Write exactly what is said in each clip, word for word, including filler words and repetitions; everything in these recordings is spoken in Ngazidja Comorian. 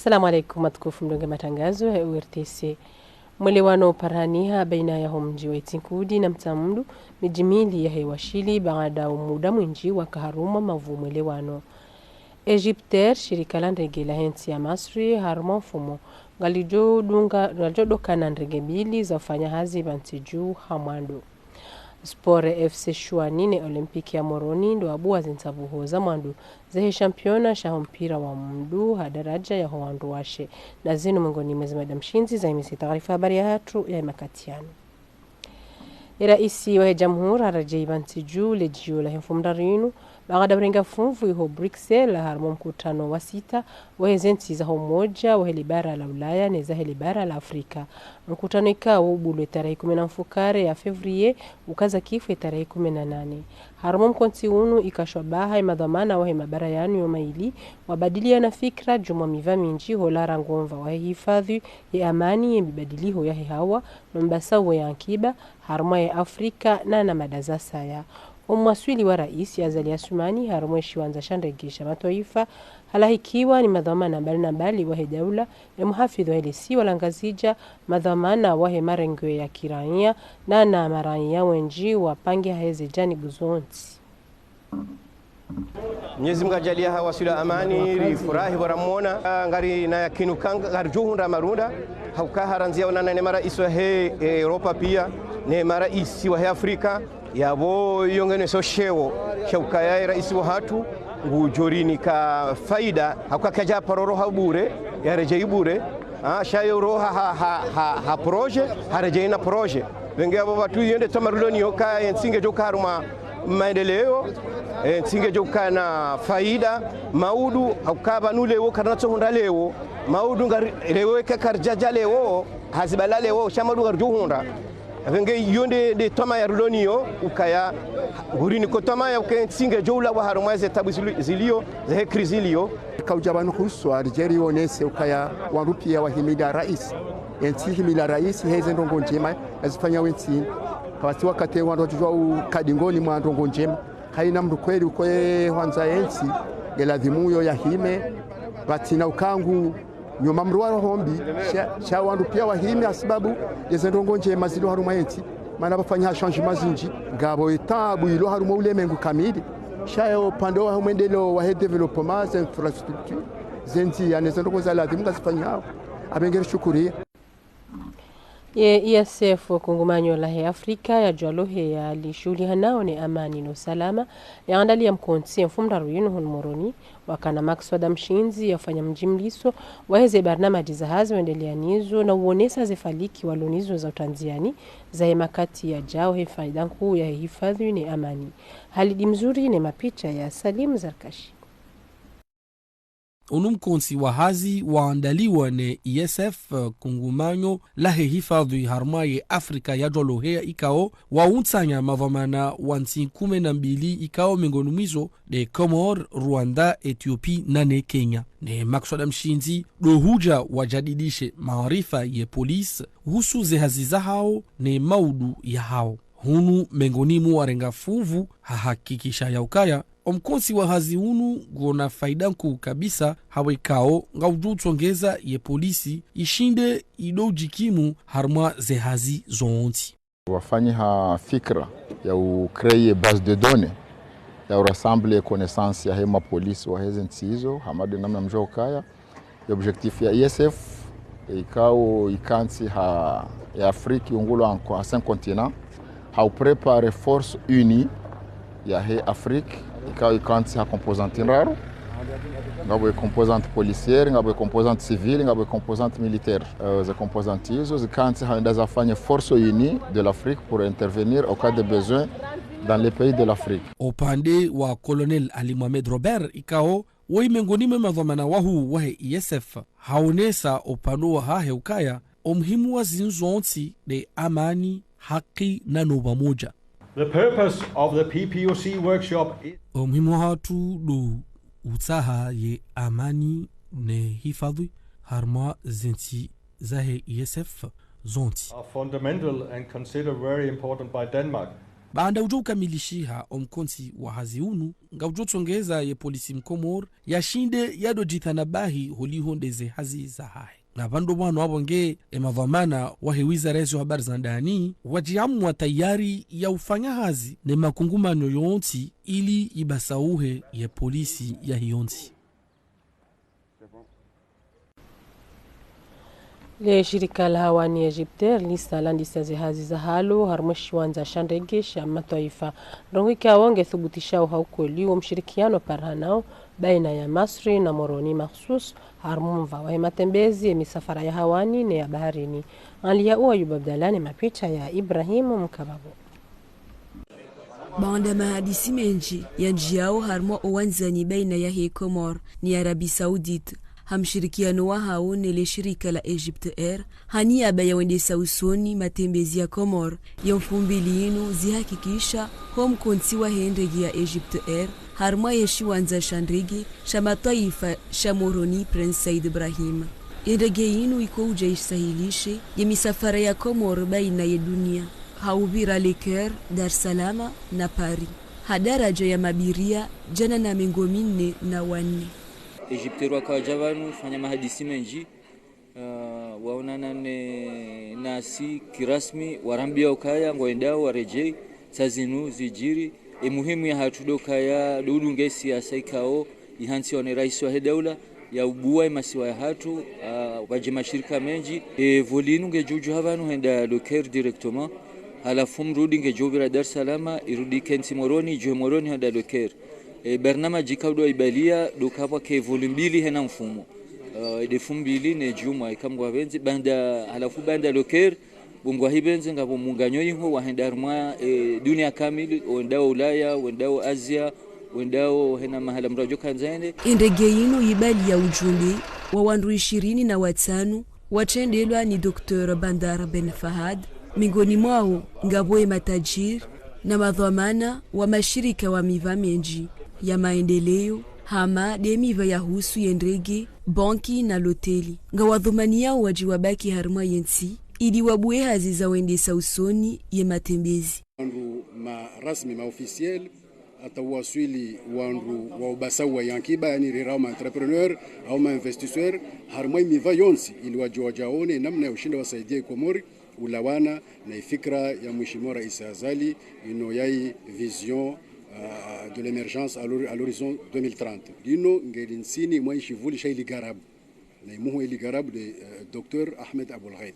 Assalamu alaikum, matukufu mdungao matangazo ya O R T C. Mwelewano uparaniha baina yaho mdji wa Itinkudi na Mtsamdu, midji mili yahe Washili, baada umuda mwindji waka harumwa mavu mwelewano. Egyptair, shirika la ndege lahe ntsi ya Masri, harumwa mfumo, ngalidjo dunga, ngalidjo doka na ndege mbili za ufanya hazi pvantsi dju ha mwando. Sport F C Shuani ne Olympique ya Moroni ndo wabuwa zintsabuho za mwando zahe championnat shaho mpira wa mndru ha daraja yaho wandru washe. Na zinu mengoni mwa ze mada mshindzi za imisi taarifa habari yahatru ya makati yanu. Ye raisi wahe jamhuri haredjei pvantsi dju ledjio lahe mfumoraru inu, baada urenga funvu iho Bruxelles, harumwa mkutano wa sita wahe zentsi zaho umoja wahe libara la Ulaya ne zahe libara la Afrika. Mkutano ikao ubulwa tarehi kume na mfukare ya février, ukaza kifu tarehi kume na nane. Harumwa mkontsi unu ikashwa baha ye madhwamana wahe mabara yanu yo maili, wabadiliana fikra djumwa miva mindji ho lara ngomva wahe hifadhwi ye amani, ye mibadiliho yahe hawa, no mbasauo ya nkiba, harumwa ye Afrika na na mada za saya. Omwaswili wa raisi Azali Assoumani harumwa ye shiwandza sha ndege sha matwaifa, halahikiwa ni madhwamana mbali na mbali wahe daula, ye muhafidhu wahe lesiwa la Ngazidja, madhwamana wahe marengwe ya kiraiya, na na maraiya wendji wapange haheze janibu zontsi. Mwenyezi Mungu ajaaliya hawaswili amani, rifurahi pvo ramwona. Ah, ngari na yakini uka ngaridjo hundra marunda, hauka harandzia onana ne maraisi wahe, eh, Europa pia, ne maraisi wahe Afrika, yapvo iyo ngeno eso sheo, sha ukaya ye raisi wahatru, ngudjo rinika faida, hauka kadja paro roha bure, yaredjei bure, ah, sha yo roha ha, ha, ha, ha projet, haredjei na projet. Pvenge yapvo pvatru iyo nde twamaa rilo nayo ka ye ntsi ngedjo uka harumwa maendeleo, ye ntsi ngedjo uka na faida, maudu, hauka pvanu leo, karina tso hundra leo, maudu ngari, leo eka karidjadja leo, hazi bala leo, sha maudu ngaridjo hundra. Pvenge iyo nde, nde twamaa ya rilo nayo, ukaya, ngurinika twamaa ya uka ye ntsi ngedjo ulawa harumwa ze tabu zili-, zilio, zahe crise ilio. Kaudja pvanu huswa, ridje rionese ukaya wandru pia wahimida raisi. Ye ntsi ihimida raisi, heze ndrongoo ndjema, yazifanya we ntsi. Kapvatsi wakati wandru wadjudjuwa uka dingoni mwa ndrongoo ndjema. Kaina mndru kweli uka ye hwandza ye ntsi, nge ladhimu uyo yahime, pvatsina uka ngu nyuma mndru wa roho mbi, sha, sha wandru pia wahime hasibabu yeze ndrongoo ndjema zilo harumwa ye ntsi, mana pvafanya changement zindji, ngapvo ye tabu ilo harumwa ulemengu kamili, sha yo upande wahe mwendeleo wahe développement, ze infrastructure, ze ndzia, ne ze ndrongoo za ladhimu ngazifanyao, apvo ngarishukuriya. Ye I S F, kungumanyo lahe Afrika yadjwaloheya lishuhulihanao ne amani no salama, yaandaliya mkontsi ye mfumoraru inu hunu Moroni, wakana makswada mshindzi ya ufanya mjimliso waheze barnamaji za hazi wendelea nizo na uonesa ze faliki walo nizo za utandziani zahe makati yadjao he faida nkuu yahe hifadhwi ne amani. Halidi Mzuri ne mapicha ya Salim Zarkashi. Unu mkontsi wa hazi waandaliwa ne I S F, kungumanyo lahe hifadhwi harumwa ye Afrika yadjwaloheya ikao, wautsanya madhwamana wa ntsi kume na mbili ikao mengoni mwa izo nde Comores, Rwanda, Ethiopie nane Kenya. Ne makswada mshindzi ndo hudja wajadidishe maarifa ye polisi, uhusu ze hazi zahao ne maudu yahao. Hunu mengoni mwa warenga funvu hahakikisha ya ukaya omkontsi wa hazi unu ngona faida nkuu kabisa, hawe ikao ngaudjo utsongeza ye polisi ishinde ido ujikimu harumwa ze hazi zontsi. Wafanyiha fikira ya u créer base de données, ya u rassembler connaissance yahe mapolisi waheze ntsi izo, hama nde namna mdjuao ukaya. Ye objectif ya I S F, ikao ikantsi ha, ya Afrique, ungulwa anko ha cinq continents, ha u préparer force unie yahe Afrique, ikao ikantsi ha composante ndraru, ngapvo ye composante policière, ngapvo ye composante civile, ngapvo ye composante militaire. Eh, ze composante izo zikantsi ha wenda zafanye force unie de l'Afrique pour intervenir au cas de besoin dans les pays de l'Afrique. Upande wa Colonel Ali Mohamed Robert, ikao woyi mengoni mwa madhwamana wahuu wahe I S F, haonesa upande wahahe ukaya, omuhimu wa zinu zontsi nde amani, haki na no pvamoja. The purpose of the P P O C workshop is Omuhimu wahatru ndo utsaha ye amani ne hifadhwi harumwa ze ntsi zahe I S F zontsi. Are fundamental and considered very important by Denmark. Baanda udjo ukamilishiha omkontsi wa hazi unu, ngaudjo tsongeza ye polisi mkomori yashinde yadodjitanabahi holiho ndeze hazi zahahe. Na pvandru pvanu apvo nge emadhwamana wahe wizara yazo habari za ndani wadjiamwa tayari ya ufanya hazi ne makungumanyo yontsi ili ibasauhe ye polisi yahe yontsi. Le shirika la hawani Egyptair lisa landisa ze hazi zahalo harumwa eshiwandza sha ndege sha matwaifa. Ndrongoo ikao nge thubutishao ha ukweli wo mshirikiano parihanao baina ya Masri na Moroni, makhsus harumwa omva wahe matembezi ye misafara ya hawani ne ya baharini. Anliya Ayub Abdallah ne mapicha ya Ibrahim Mkababo. Baanda mahadisi mendji yandjiao harumwa owandzani baina yahe Komori ni Arabie Saoudite, ha mshirikiano wahao ne le shirika la Egyptair, ha niyaba ya wendesa usoni matembezi ya Komori, yo mfumbili inu zihakikisha ho mkontsi wahe ndege ya Egyptair harumwa ye shiwandza sha ndege sha matwaifa sha Moroni Prince Said Ibrahim. Ye ndege inu iko udja isahilishe ye misafara ya Komori baina ye dunia, ha upvira Le Caire, Dar es Salaam na Paris, ha daraja ya mabiria djana na mengo minne na wanne. Egyptair waka wadja pvanu fanya mahadisi mendji, ah, waonana ne, nasi kirasmi, warambia ukaya ngwendao waredjei, sa zinu zidjiri. E muhimu yahatru ndo ukaya ndo udunge siasa ikao ihantsiwa ne raisi wahe daula ya ubua emasiwa yahatru, ah, pvadje mashirika mendji. E voli inu ngedjo udjuha pvanu henda Le Caire directement, halafu mrudi ngedjo upvira Dar es Salaam, irudi ikentsi Moroni, idjuhe Moroni henda Le Caire. E barnamaji ikao ndo ibalia ndo ukaya pvwake voli mbili hena mfumo. Ah, ede fumbili ne djumwa ika Mngu hapvendze, baanda, halafu baanda Le Caire, bo Mngu hapvendze ngapvo munganyo iho wahenda harumwa, eh, dunia kamili, wendao Ulaya, wendao Asia, wendao hena mahala mdru adjo kandza ende. Ye ndege inu yibalia ujumbe wa wandru ishirini na watsanu watrendelwa ni Docteur Bandar Ben Fahad, mengoni mwao ngapvo ye matajiri na madhwamana wa mashirika wa miva mendji ya maendeleo, hama nde miva yahusu ye ndege, banki na loteli. Ngawadhumaniao wadji wabaki harumwa yentsi, ili wabue hazi za wendesa usoni ye matembezi. Wandru ma rasmi, ma officiel, hata uwaswili wandru wa ubasauwa yankiba, yaani rirao ma entrepreneur, au ma investisseur, harumwa imiva yontsi, ili wadje wadjaone namna ya ushinda wasaidia Ikomori ulawana na ifikra ya Mheshimiwa Rais Azali, ino yayi vision, ah, de l'émergence à l'hori-, à l'horizon deux mille trente. Lino ngeli ntsini mwa ishivuli sha ili garabu. Na imuhu ili garabu de, eh, Docteur Ahmed Aboulgheit.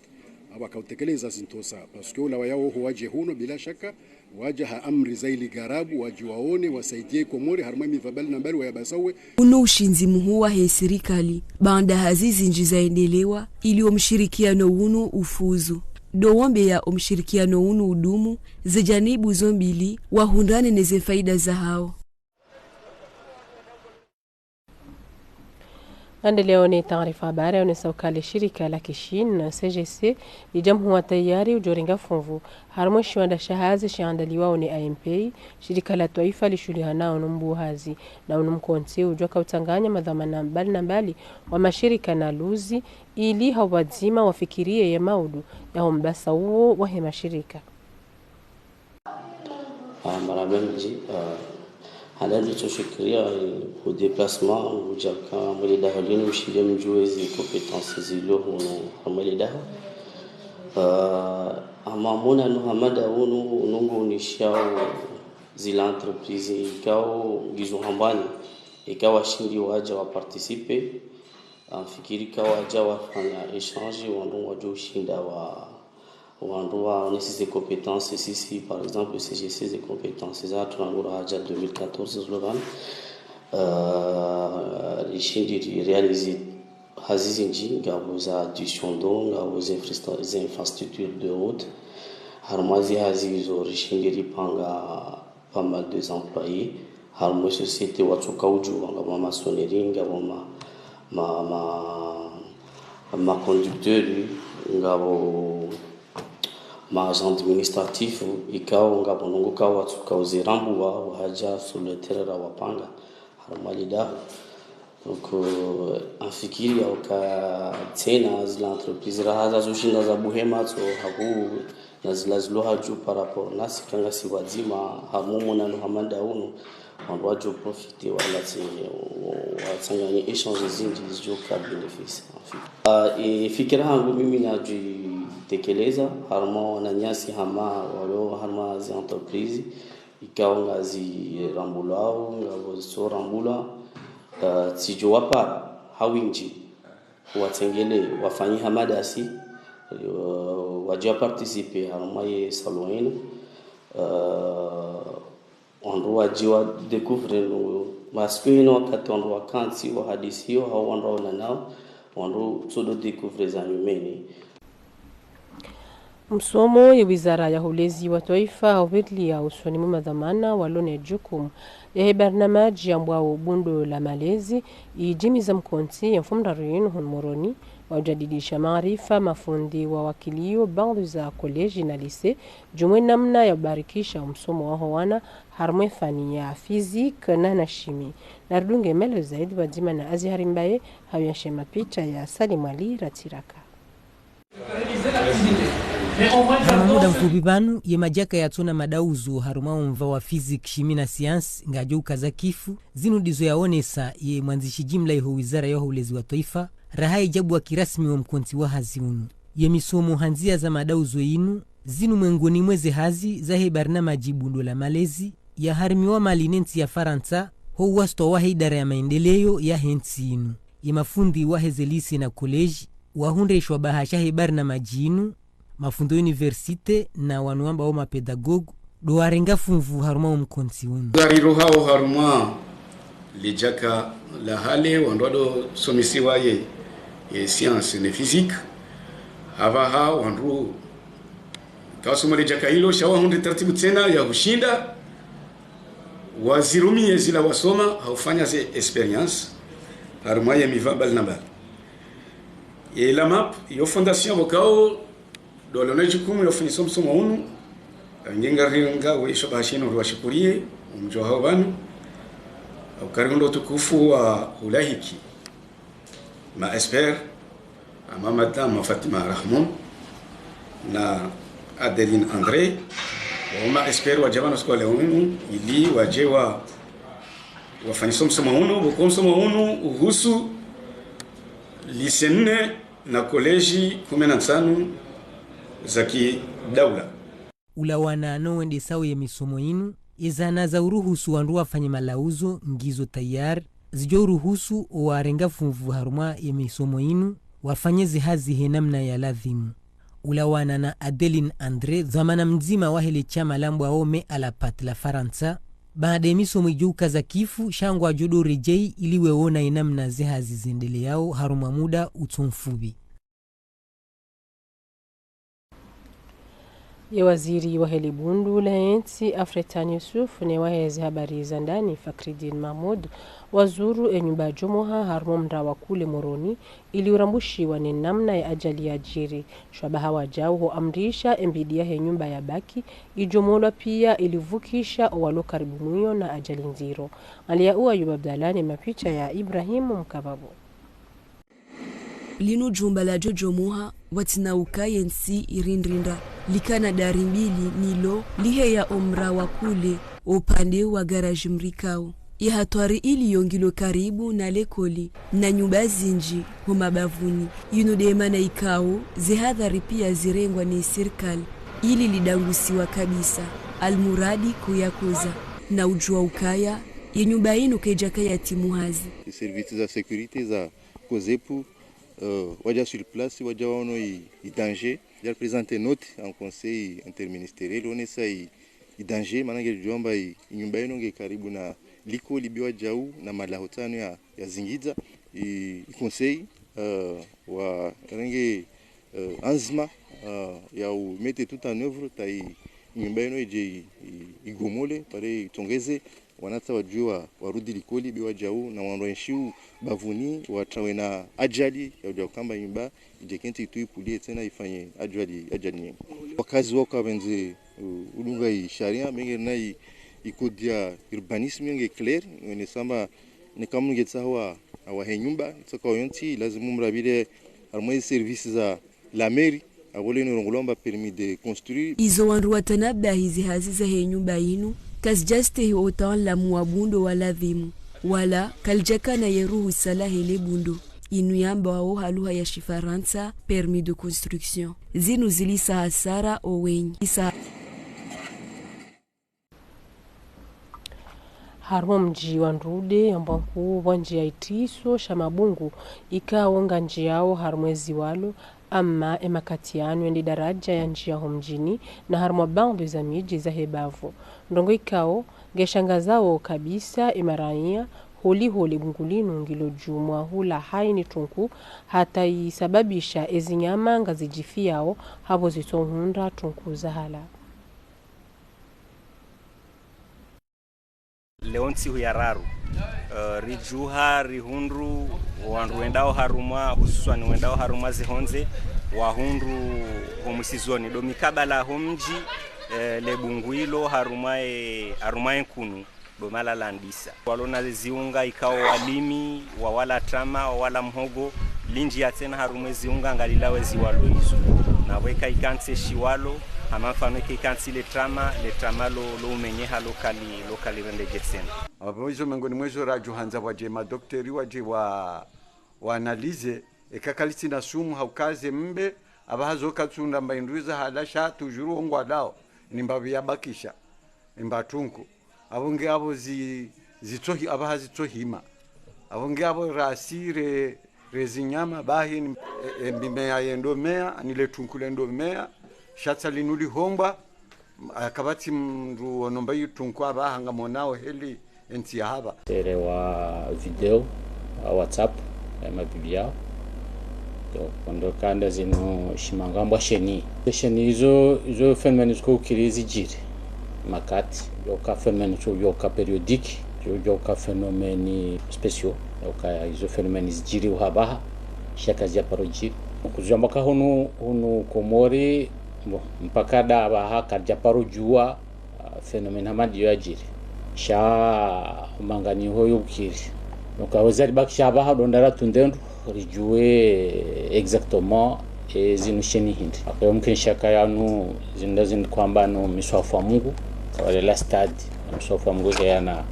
Aba kautekeleza zintosa, parce que ulawa yao ho wadje huno, bila shaka, wadja ha amri za ili garabu, wadje waone, wasaidie Komori, harumwa miva mbali na mbali wayabasauwe. Unu ushindzi muhu wahe sirikali, baanda hazi zindji zaendelewa, ili omshirikiano unu ufuzu. Ndo wombeya omshirikiano unu udumu, ze janibu zo mbili, wahundrane ne ze faida zahao. Ngarendeleao ne taarifa habari, yaonesa ukaya le shirika la kishini, C G C, lidja mhuwa tayari udjorenga funvu harumwa eshiwandza sha hazi shiandaliwao ne I M P, shirika la twaifa lishuhulihanao no mbuo hazi, na unu mkontsi udjo kautsanganya madhwamana mbali na mbali wa mashirika na luzi, ili ha upvadzima wafikirie ye maudu yaho mbasauwo wahe mashirika. Ah, marahaba mendji, ah, handa nditso shukuriya, eh, ho déplacement, udja ka mweledaho linu mshinde mdjuwe ze compétence zilo hunu ha mweledaho. Ah, ama mona no hamada unu, unu ngonishiao zila entreprise ikao ngizo hambani, ikao washindi wadja wa participer, ah, fikiri ikao wadja wafanya échange, wandru wadjo ushinda wa wandru waonese ze compétence, sisi, par exemple, C G C, ze compétence zahatru rangu rahadja deux mille quatorze Slovan. Euh, rishindi ri-, réaliser hazi zindji, ngapvo za adduction d'eau, ngapvo ze infrastra-, ze infrastructure de route. Harumwa ze hazi izo rishindi ripanga pas mal des employés. Harumwa société watsoka udjuwa, ngapvo ma maçonnerie, ngapvo ma, ma, ma, ma conducteur, ngapvo ma agent administratif, ikao ngapvo ndrongoo ikao watsoka uzirambuwa, wahadja sur le terrain rawapanga harumwa ledaho. Donc, euh, nafikiri yauka tsena zila entreprise raha zazo shinda zabuhe matso, haku Na zila zilo hadju par rapport nasi kangasi pvadzima, harumwa omwonano hama nda unu, wandru wadjo profiter wala tsi, watsanganye échange zindji zidjo ka bénéfice, en fait. Ah, e fikira hangu mimi nadjitekeleza, harumwa wananyasi hama, walo harumwa zi entreprise, ikao ngazirambulwao, ngapvo zitsorambulwa, ah, tsidjo wapara, ha windji, watsengele, wafanye hama ndasi, euh, wadje wa participer harumwa ye salon inu. Euh, wandru wadje wa découvrir no, parce que inu wakati wandru wakantsi, wahadisiyo, hau wandru waonanao, wandru tsodo découvrir za nyumeni. Msomo ye wizara ya hulezi wa twaifa haupvirilia usoni mwe madhwamana walo ne jukumu yahe barnamaji yambwao bundo la malezi, idjimiza mkontsi ye mfumoraru yinu hunu Moroni, wa ujadidisha maarifa mafundi wawakilio baadhwi za koleji na lise, djumwa ye namna ya ubarikisha umsomo waho wana, harumwa ye fani ya physique na na chimie. Naridunge maelezo zaidi pvadzima na Azihari Mbaye, hau ya shema picha ya Salim Ali Ratiraka. Harumwa muda mfupvi pvanu, ye madjaka yatsona madauzo harumwa omva wa physique, chimie na science, ngadjo ukaza kifu, zinu ndizo yaonesa ye mwandzishi jimla iho wizara ya hulezi wa twaifa, raha idjabu wa kirasmi wa mkontsi wa hazi unu. Ye misomo ha ndzia za madauzo yinu, zinu mwengoni mwa ze hazi zahe barnamaji bundo la malezi, yaharimiwa mali ne ntsi ya Farantsa, ho uwasitwa wahe idara ya maendeleo yahe ntsi yinu. Ye mafundi wahe ze lise na koleji, wahundreshwa bahasha he barnamaji yinu, mafundi wa université na wanu wambwao ma pédagogue, ndo warenga funvu harumwa omkontsi unu. Zarirohao harumwa ledjaka la hale, wandru wado somesiwa ye, ye science ne physique, hapvaha wandru kawasomo ledjaka ilo, sha wahundre taratibu tsena ya hushinda wazirumie zila wasoma, ha ufanya ze expérience harumwa ye miva mbali na mbali. Ye LAMAP, yo fondation pvokao ndo lona jukumu ya ufanyisa omsomo unu, nge ngaringa wesho bahasha inu riwashukuriye, omdjo hao pvanu, ukari ndo utukufu wa hulahiki ma expert, ama madame Fatima Rahmoun na Adeline André, wo ma expert wadja pvanu siku wa leo unu, ili wadje wa, wafanyisa omsomo unu, pvoko omsomo unu uhusu lise nne na koleji kume na ntsanu za kidaula. Ulawana no wendesao ye misomo yinu, ye zana za uruhusu wandru wafanye malauzo ngizo tayari, zidjo uruhusu owarenga funvu harumwa ye misomo yinu, wafanye ze hazi he namna ya ladhimu. Ulawana na Adeline André, dhwamana mdzima wahe le shama lambwao Me à la Pâte la Farantsa, baada ye misomo idjo ukaza kifu, sha ngwadjo ndo redjei ili wewona ye namna ze hazi zendeleao harumwa muda utso mfupvi. Ye waziri wahe le bundu la yentsi Afretan Youssouf ne wahe ze habari za ndani Fakridine Mahmoud wazuru e nyumba ya Djomoha harumwa mraa wa Kule Moroni ili urambushiwa ne namna ye ajali yadjiri. Shwabaha wadjau ho amrisha e mbidi yahe nyumba yabaki idjomolwa pia ili uvukisha owalo karibu mwiyo na ajali ndziro. Aliya Uwa Ayub Abdallah ne mapicha ya Ibrahim Mkababo. Linu jumba la Djodjomuha, watsina uka yentsi irindrindra, likana dari mbili nilo liheya omraa wa Kule, opvande wa garaji mrikao. Ihatwari iliyo ngilo karibu na lekoli, na nyumba zindji ho mabavuni. Yinu de mana ikao, zehadhari pia zirengwa ni sirikali, ili lidangusiwa kabisa, almuradi kuyakoza, na ujua ukaya, ye nyumba inu kaidjakaya timu hazi. Service za sécurité za kozepu, euh, wadja sur place, wadja waono i, i danger. Wadja représenter note en conseil interministériel, waonesa i, i danger, mana ngedjo amba i, i nyumba inu nge karibu na likoli, be wadjau na malaho tsanu ya, ya zingidza. I, i conseil, euh, warenge, euh, anzima, euh, ya u mettre tout en œuvre, ta i, i nyumba inu idje i, i, igomole, pare itongeze, wanatsa wadjua warudi likoli, be wadjau, na wandru waenshio bavuni, watrawe na ajali, ya udja ukamba nyumba, idje kentsi itu ipulie tsena ifanye ajali, ajali nyengi. Wakazi waka wendze, uh, udunga i sharia, menge na i, i code ya urbanisme nge clair, nge samba, neka mngetsaha wa, wahe nyumba, itsaka yontsi, lazimu mrapvile, harumwa i service za la mairie, Apvo linu irongolwa amba permis de construire. Izo wandru watanabahi ze hazi zahe nyumba inu, kazidjastehi o utaalamu wa bundo wa ladhimu, wala kalidjakana ye ruhusa lahe le bundo. Inu yambwawo ha lugha ya shifarantsa, permis de construction. Zinu zilisa hasara o wenyi. Isa Harumwa mdji wa Ndrude, yambwa nkuu pvwa ndjiya itriso sha mabungu, ikao ngandjiyao harumwa eziwalo, amma emakati yanu yende daradja ya ndjiya ho mdjini, na harumwa baadhwi za midji zahe bavu. Ndrongoo ikao ngeshangazao kabisa emaraya, holiho le bungu linu ngilo djumwa hula haini trunku, hata isababisha ezinyama ngazidjifiyao, hapvo zitsohundra trunku zahala. Leo ntsihu ya raru, eh, ridjuha rihundru wandru wendao harumwa, hususwani wendao harumwa zihondze, wahundru ho mwisizoni, ndo mikabala ho mdji, eh, le bungu ilo harumwa e, harumwa e nkunu, ndo mahala landisa. Walona ziunga ikao walimi, wawala trama, wawala mhogo, lindjiya tsena harumwa eziunga ngalilao eziwalo izo. Na pvweka ikantsi eshiwalo, hama mfano eka ikantsi le trama, le trama lo, lo umenyeha lo kali, lo kali rendedje tsena. Apvo izo mengoni mwa ezo radjo handza pvwadje madokteri wadje wa, wa analyser, eka kalitsina sumu hauka ze mbe, apvaha zo katsunda mba indru zahala sha toujours wo ngwalao, ni mbapvi yabakisha, ni mba trunku. Apvo nge apvo zi, zitsohi, apvaha zitsohima. Apvo nge apvo rasi re, re zinyama bahi ni, e, e, mimea yendo mea, ani le trunku lendo mea, sha tsa linu lihombwa, akapvatsi mndru wonomba yi trunku apvaha ngamonao heli entsi ya hapva. Sere wa video, wa WhatsApp, ya mabibi yao. Donc, kondo kanda zinu shimanga mbwa chenille. Chenille izo, izo phénomène ziko ukiri zidjiri. Makati, yoka phénomène zo, yoka périodique, yo, yoka phénomène spéciaux, yoka izo phénomène zidjiri uhapvaha, sha kazidja paro djiri. Kuzamba ka hunu, hunu Komori, bon, mpaka ndapvaha karidja paro djuwa, ah, phénomène hama ndiyo yadjiri. Sha umanganyiho yo ukiri. Donc, aweza ribakisha apvaha ndo ndara tundendru, ridjuwe exactement, e, zinu chenille hindri. Après, mumkin sha ka yanu, zinu nda zinu kwamba no mswafu wa Mungu, kawalela stade, mswafu wa Mungu heyana,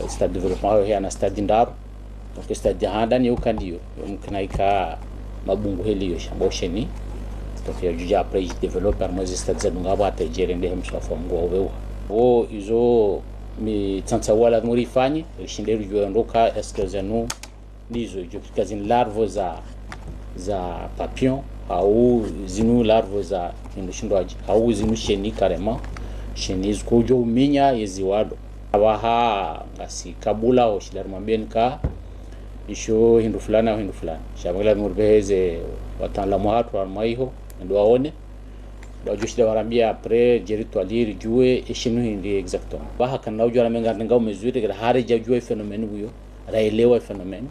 stade développement hayo heyana stade ndraru. Donc, stade ya handani yo uka ndiyo, yo mumkin ika mabungu heli yo shamba chenille. Donc, yadjudja après yi développer harumwa ezi stade zadunga apvo hata idjere ndehe mswafu wa Mungu wa upveuha. Pvo izo mitsantsa wala murifanye, rishinde ridjuwe ndo ka est-ce que zinu ndizo, djo kika zinu larve za, za papillon, hau zinu larve za hindru shindrwadji, hau zinu chenille carrément, chenille ziko djo uminya yeziwalo. Apvaha ngasi kabula ho shida rimwambeni ka isho hindru fulani au hindru fulani. Sha pvangela muripveheze wataalamu hatru harumwa iho, ndo waone. Ndo wadjo shinda warambia après, djeri twaliri, djuwe, e chenille hindri exactement. Apvaha kana udjo ramenga renga o mesure, kira hare dja djuwa e phénomène uyo, raelewa e phénomène.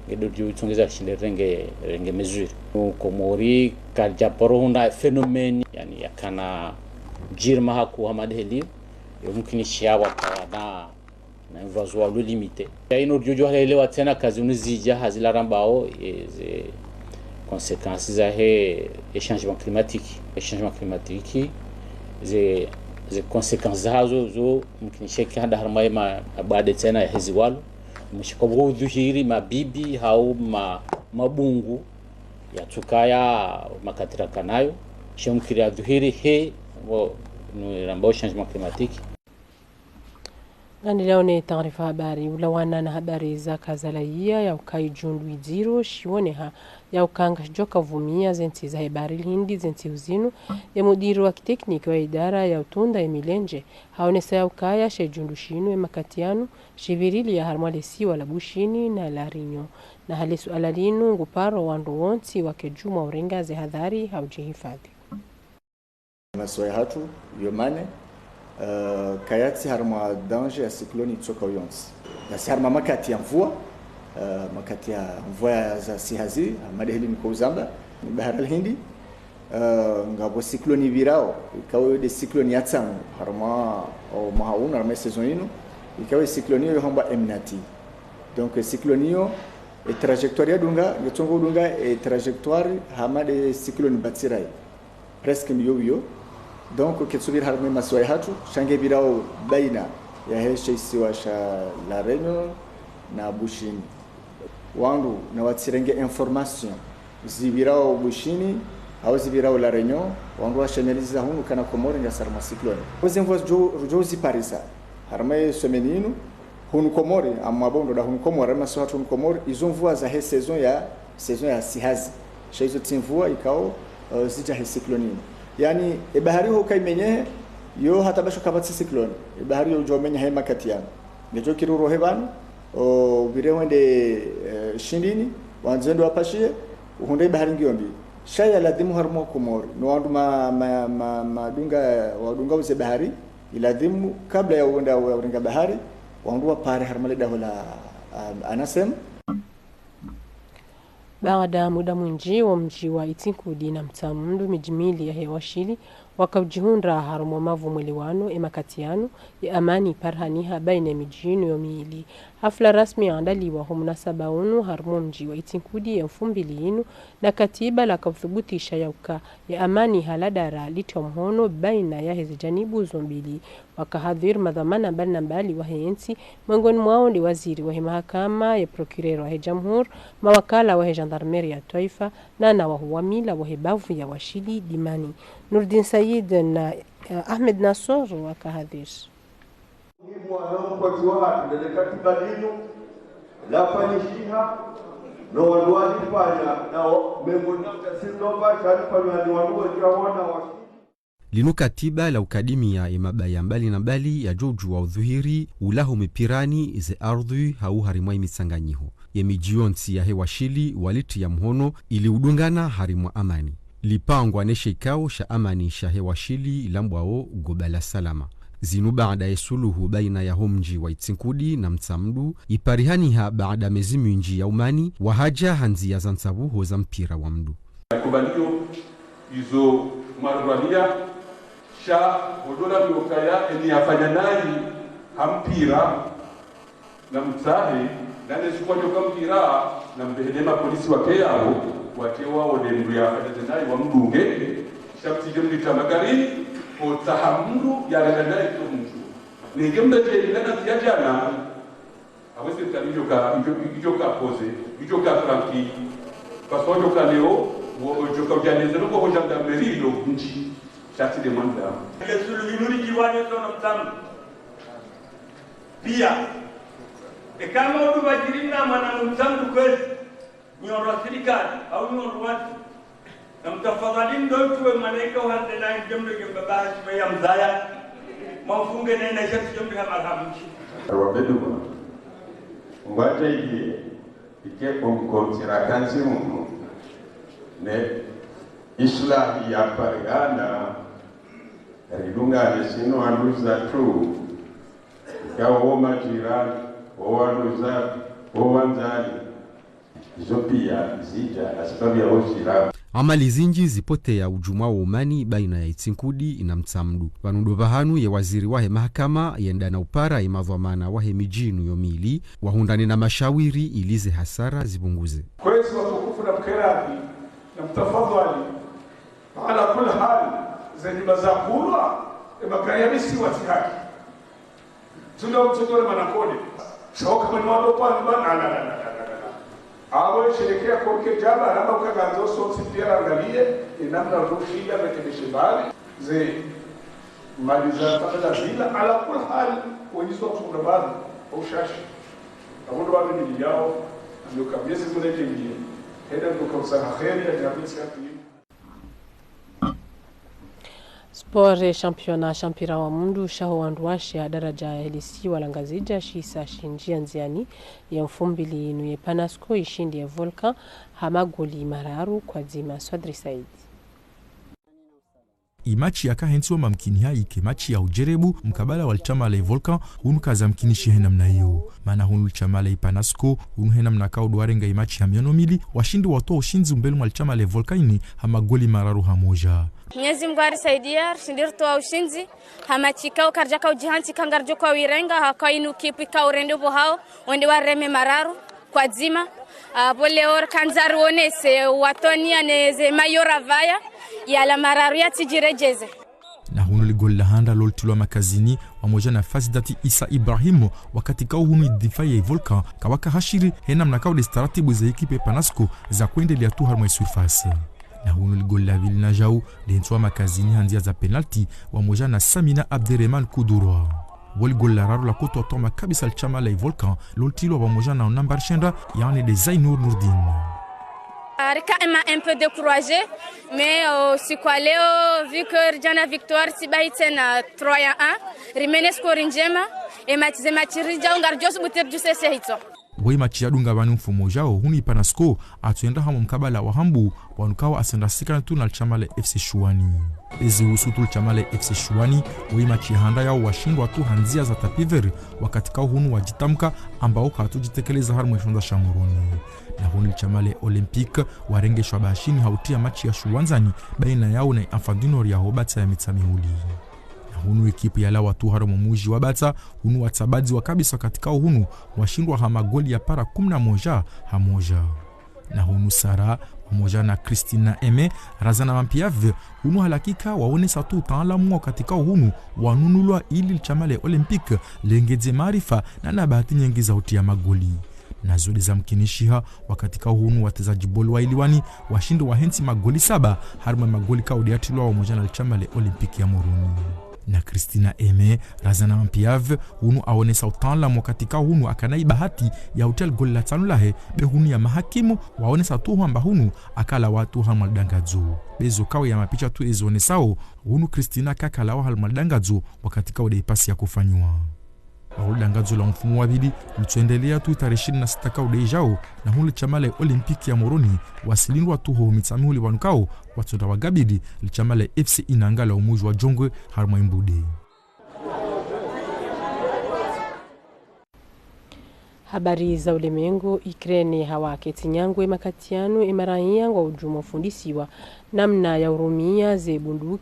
Ngedo djo itsongeza shinde renge, renge mesure. No Komori, karidja paro huna phénomène, yani yakana djiri maha ku hama ndeheli, yo mumkin sha wakawana na mvazo walo limité. Ya inu djo djo halewa tsena ka zinu zidja hazila rambao, e, ze conséquences zahe, e changement climatique. E changement climatique, ze, ze conséquences zahazo, zo, mumkin sha eka handa harumwa ye ma, mabade tsena yahe ziwalo. Mumkin sha ka pvo udhuhiri mabibi, hau ma, mabungu, yatsukaya makati rakanayo. Sha mumkin yadhuhiri he, wo, nu rambao changement climatique. Ngandilaone taarifa habari, ulawana na habari za kazalaiya ya uka idjundu idziro shioneha ya uka ngashidjoka vumia zentsi zahe bahari lihindi zentsi uzinu, ye mudiri wa kitekniki wa idara ya utunda ye milendje, haonesa ya ukaya she djundu shinu ye makati yanu, shivirilia harumwa lesiwa la Bushini na la Réunion. Na hale suala linu nguparo wandru wontsi wake djumwa urenga ze hadhari ha udjihifadhi. Masiwa yahatru yo mane, eh, kayatsi harumwa danger ya cyclone itsoka yontsi. Yasi harumwa makati ya mvua, eh, makati ya mvua ya za sihazi, hama ndeheli niko uzamba, ni bahari lihindi, eh, ngapvo cyclone ipvirao, ikao yo nde cyclone ya tsanu, harumwa o mwaha unu, harumwa e saison inu, ikao e cyclone iyo yohambwa Emnati. Donc, e cyclone iyo, e trajectoire yadunga, ngetsongo udunga, e trajectoire hama nde cyclone Batsirai. Presque mbiyo mbiyo. Donc, ketsupvira harimwa ye masiwa yahatru, sha nge pvirao baina yahe she isiwa sha La Réunion na Bushini. Wandru na watsirenge information zipvirao Bushini, au zipvirao La Réunion, wandru washemeleza hunu kana Komori ngasi harimwa cyclone. Oze mvua zidjo, rudjo ziparisa harimwa ye semaine inu, hunu Komori, amma bo ndo nda hunu Komori, harimwa masiwa yahatru hunu Komori, izo mvua zahe saison ya, saison ya sihazi. Sha izo tsi mvua ikao, eh, zidja he cyclone inu. Yaani, ye bahari ho kaimenyehe, yo hata basho kapvatsi cyclone. Ye bahari yo udjo menya he makati yanu. Ngedjo kiri urohe pvanu, o, upvire wende, eh, Shindini, wandze wende wapashiye, uhundre ye bahari ngiyo mbi. Sha ya ladhimu harimwa Komori, no wandru ma, ma, ma, madunga, wadunga uze bahari, iladhimu kabla ya wenda ya urenga bahari, wandru wapare harimwa le daho la, ah, ANACM. Baada muda mwindji wo mdji wa Itsinkudi na Mtsamdu, midji mili yahe Washili, waka udjihundra harumwa mavumwelewano ye makati yanu, ye amani iparihaniha baina ye midji inu yo mili. Hafla rasmi yaandaliwa ho munasaba unu harumwa mdji wa Itsinkudi ye mfumbili inu, na katiba laka uthubutisha ya uka ye amani ha ladara litrwa mhono baina yahe ze janibu zo mbili. Waka hadhwir madhwamana mbali na mbali wahe yentsi, mwengoni mwawo nde waziri wahe mahakama, ye procureur wahe jamhur, mawakala wahe gendarmerie ya twaifa, na na wahuu wa mila wahe bavu ya Washili Dimani. Nurdin Said na, eh, Ahmed Nassor waka hadhwir. Ni mwana mkwezi wa hatu, lele katiba linu, lafanyishiha, no wandru walifanya, na o, mengo na utasiri no ba, shalifanywa ni wandru wendji wa wana Washili. Linu katiba la ukadimia ye mabaya mbali na mbali yadjo udjuwa udhuhiri ulaho mipirani ze ardhwi hau harimwa ye mitsanganyiho. Ye midji yontsi yahe Washili walitria mhono ili udungana harimwa amani. Lipangwa ne she ikao sha amani shahe Washili lambwao Goba la Salama. Zinu baada ye suluhu baina yaho mdji wa Itsinkudi na Mtsamdu, iparihaniha baada mezi mindji ya umani, wahadja ha ndzia za ntsabuho za mpira wa mndru. Kubaliyo izo mwarwaniya, sha odola miokaya eni yafanya nayi ha mpira, na mtsahe, na ne suku wadjoka mpira, na mbehene mapolisi wake yawo, watewa one mndru yafanya nayi wamdunge, sha mtsidje mlitra magarini, otsaha mndru yarenda nayi to mndru. Nenge mndru dje ilana tiya djana, awe serikali idjoka, idjo-, idjoka poze, idjoka tranquille. Parce que idjoka leo, wo, idjoka udjaneze no kwa gendarmerie lo mdji. Sha tsi de mwanda. Ye suluhu inu likiwa ne sono Mtsamdu. Pia, eka mndru badjiri na mwana Mtsamdu kwezi, nyi ondro wa sirikali, au nyi ondro wandru. Na mtafadhali ndo tuwe malaika uhandze na nge mndru nge mbaba hashima ya mzaya. Mwafunge na ina shati nge mndru ya marhamu. Wa beduma. Ngwadja iye, ike omkontira kansi munu. Ne islahi ya parigana, ridungane sinu wandru zatru. Ika wo majirani, wo wandru za, wo wandzani. Izo pia zidja ha sababu ya wo shiramu. Amali zindji zipotea udjumwa wo umani baina ya Itsinkudi na Mtsamdu. Pvanu ndo pvahanu ye waziri wahe mahakama yenda na upara ye madhwamana wahe midji inu yo mili, wahundrane na mashawiri ili ze hasara zipvunguze. Kwezi watukufu na mkeradhi, na mtafadhwali, ala kulli hali, ze nyumba za kulwa, ye magari ya misiwa tsi haki. Zulo mtsotole manakole. Shoka mwenye wado kwa nyumba, na, na, na. Awe sherekea konke djaba, ramba ukagandzo sontsi pia rangalie, ye namna roshinda rekebishe mbali, ze mali za fadhila zila, ala kulli hali, wenyizo kufunda mbali, ushashi. Abudu wa mili yao, nduka miezi mune kemie. Heda nduka usaha kheri, ya nyabitsi ya pili. Sport, ye championnat sha mpira wa mndru shaho wandru washe ha daraja yahe lisiwa la Ngazidja shisa shindjia ndziani ye mfumbili inu ye Panasco ishindi ye Volcan ha magoli mararu kwa dzima. Swadri Said. Imatshi yaka hentsi wamba mkini ha ike matshi ya ujerebu mkabala wa lishama la Volcan, hunu kaza mkinishi he namna iyo. Mana hunu lishama la Panasco, hunu he namna ka udo warenga imatshi ha miono mili, washindi watowa ushindzi umbeli mwa lishama la Volcan ini ha magoli mararu ha moja. Mwenyezi Mungu arisaidia, rishindi ritowa ushindzi, ha matshi ikao karidjaka udjihantsi ka ngaridjo kwa wirenga, haka inu kipu ikao urende pvo hao, wende wareme mararu kwa dzima. Ah, pvo leo rikandza rionese, watonia ne ze mayo ravaya. Yala mararu yatsidjiredjeze. Na hunu ligoli la handa lolitilwa Makazini, wamoja na Fazidati Isa Ibrahimu, wakati kao hunu idhifa ya Volcan, kawaka hashiri, hena mna kao de staratibu za ekipe Panasco, za kwendelea tu harumwa surface. Na hunu ligoli la pvili na jau, lentswa Makazini ha ndzia za penalti, wamoja na Samina Abderemane Kudurwa. Wo ligoli la raru la kutwa toma kabisa lishama la Volcan, lolitilwa wamoja na namba shenda, yaani de Zainour Nourdine. Rika ema un peu découragé, mais, euh, siku wa leo, vu que ridjana victoire, tsi bahi tsena trois à un, rimene score ndjema, e match, ze match ridjao ngaridjo subuti ridjuse se hitswa. Wo imatch yadunga pvanu mfumo ujao, hunu Panasco, atsuenda hamwa mkabala wa hambu, wanu kao asenda sikana tu na lishama la F C Shuani. Ezi husu tu lishama la F C Shuani, wo imatch ya handa yao washindwa tu ha ndzia za tapis vert, wakati kao hunu wadjitamka, ambao kawatsudjitekeleza harumwa eshonda sha Moroni. Na hunu lishama la Olympique, warengeshwa bashini ha utia match ya shuwandzani, baina yao na Enfants du Nord ya ho Batsa ya Mitsamihuli. Na hunu ekipu yalawa tu harumwa muji wa Batsa, hunu watsabadziwa kabisa wakati kao hunu, washindwa ha magoli ya para kumi na moja ha moja. Na hunu Sara, wamoja na Christina Aime, Razana Mampiave, hunu halakika waonesa tu utaalamu wakati kao hunu, wanunulwa ili lishama la Olympique, lengedze maarifa na na bahati nyengi za utia magoli. Na zodi za mkinishiha, wakati kao hunu wateza djibolo wa Iliwani, washindwa wahentsi magoli saba, harumwa magoli kao de yatilwa wamoja na lishama la Olympique ya Moroni. Na Christina Aime, Razana Mampiave, hunu aonesa utaalamu wakati kao hunu akana ibahati ya utia ligoli la tsanu lahe, be hunu ya mahakimu, waonesa tu hwamba hunu, akalawa tu harumwa lidangadzo. Be zo kao ya mapicha tu ezionesao, hunu Christina kakalawa harumwa lidangadzo, wakati kao de ipasi ya kufanywa. Waho lidangadzo la mfumo wa pvili, litsuendelea tu itarehi ishirini na sita kao de ijao, na hunu lishama la Olympique ya Moroni, wasilindwa tu ho Mitsamihuli wanu kao, watsonda wagabili, lishama la F C Inanga la umuji wa Djongwe, harumwa Imbude. Habari za ulemengu. Ukraine hawaketi nyangwe makati yanu, emaraya ngwa udjuma ufundisiwa namna ya urumia ze bunduki